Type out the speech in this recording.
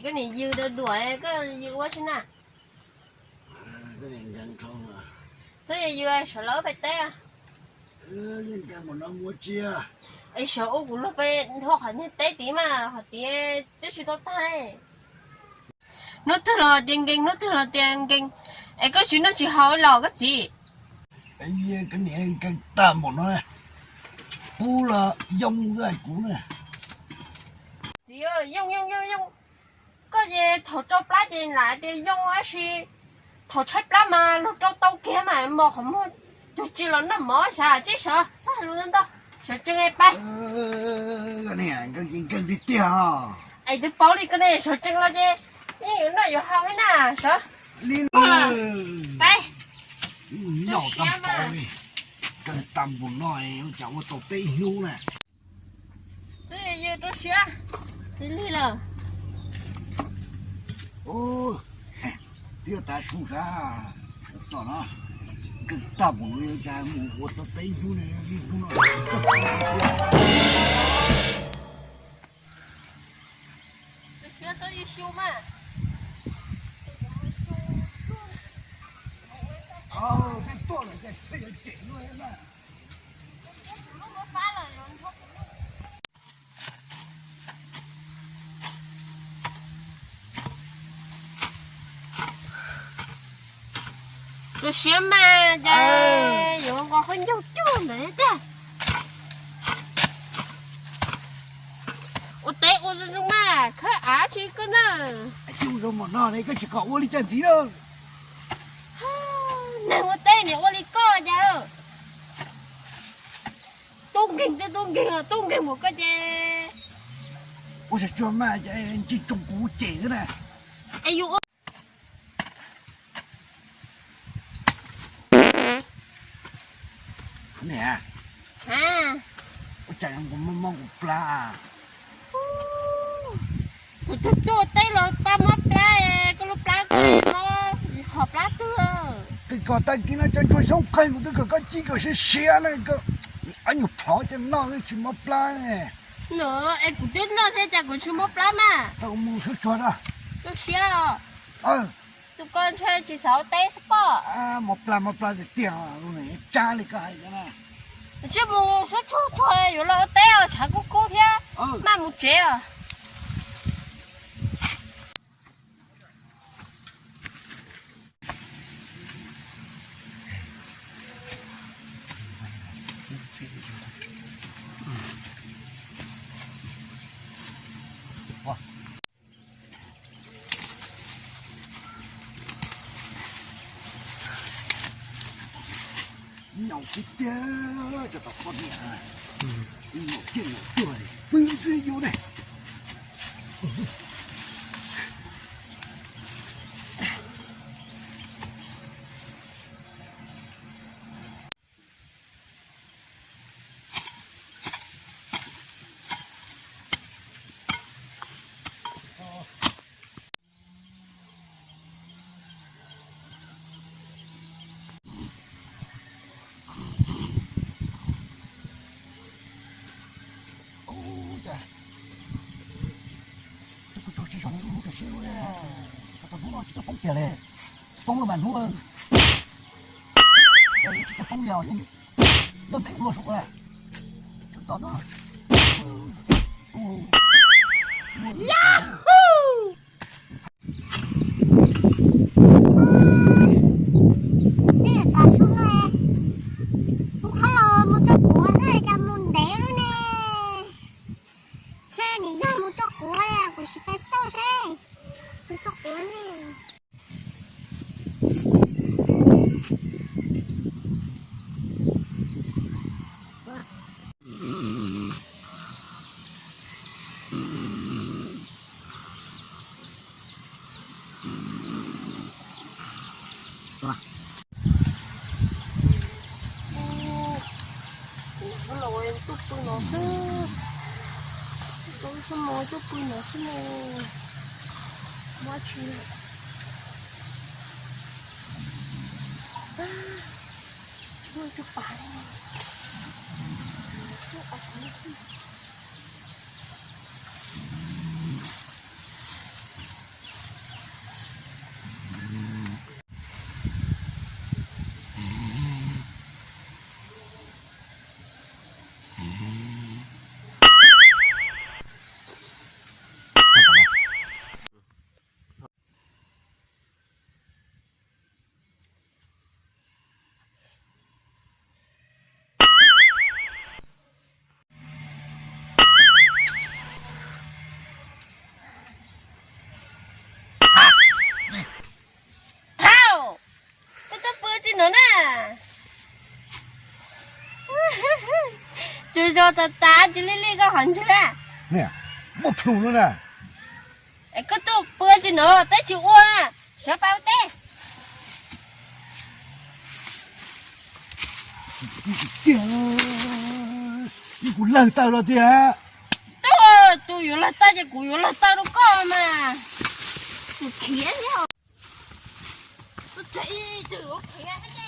Koj niam yws dua duam koj yws ua si na. Txhob yws yws sawv lawv pem teb. Es sawv ua kuv luag pem nthua qhov niag teb tid mas qhov tid twb tsis tau tag. Hnub twg los tias nkees, hnub twg los tias nkees, es koj tsis noj tsis haus los koj txiv. Koj niam nkees tag npaum no, pub los yoo kuv na. Txiv, yoo yoo yoo yoo, koj ces thaum rau plab ces lam tias yoo tab sis thaum tshaib plab mas luag rau tau kiag mas mos qhov muag, tus tsis los noj mov xyov tsis sawv txhob hais lus ntau ntau, sawv tsees pais. Nkees tiag tiag. Es twb paub li koj ne, sawv tsees los ces yeej yuav noj yuav haus li na, sawv. Li pais. Noj tag npaum li, nkees tag npaum no cas ua tau teb ib hnub na. Txhob yws rau siab, lig lawm. Twb yog tav su sav, tom no nkees tag npaum no cas mus ua tau teb ib hnub ne, ib hnub no. Tus siab mas ces yuav nqos qhov ncauj cuag ntawd tiag. Ua teb ua zoo zoo mas khawb av tsis koj na. Zoo zoo mas no ne koj tsis kom ua li cas ntxiv na. Neeg ua teb niam ua li koj cas. Tub nkeeg twb tub nkeeg, tub nkeeg mus koj ces. Ua tsuag tsuag mas ces ntsej tsoo kuv cem xwb na. Es yus ua. Niam, ua cas kuv mob mob kuv plab? Kuv tus tuaj teb los pab mob plab, koj lub plab mob hom plab twg? Koj tag kis no cov ntsuag xyoob qeeg kuv twb kom koj ci kom siav siav na, ob nyuag plhov coj noj tsis mob plab. No es kuv twb noj thiab cas kuv tsis mob plab mas. Tau mus suab tsuag na. Tus siab, tus ko ntshe tsis xav ua teb xwb pob. Mob plab mob plab tiag tiag, tsab li koj hais na. Sib mus suab tsuag tsuag yuav los ua teb os, tshav kub kub thiab, maj mus tsev os. Nyaum tiag tiag, cov tom poj niam, nyaum tiag nyaum tuag, pw ntxwg yus ne. Ub, cas tsis zoo lub tam sim no, hnub no tsis txawj poob kiag li, poob lawm mas hnub tsis txawj poob li os, nyob ntev luaj saum lawm, tom no. Tej tav su no, kuv qhov los mus tso kuav xwb cas mus ntev lub ne. Ntshe nim yog mus tso kuav, kuv sim pais xauj seb mus tso kuav ne. Tuaj pw no xwb, tuaj pw no xwb ne, muab tsis muaj tus pas li, muab ov xwb. Zog tas tas tsis li li koj qhov ntswg. Niam, muaj plhus no na. Es koj tuaj pw tsis no, teb tsis ua na, sawv pab teb. Tiag, kuv lawg taw los tiag. Tuaj, tus yuav lawg taw ces kuv yuav lawg taw rau koj mas. Tus khiav thiab. Tus khiav, tus khiav.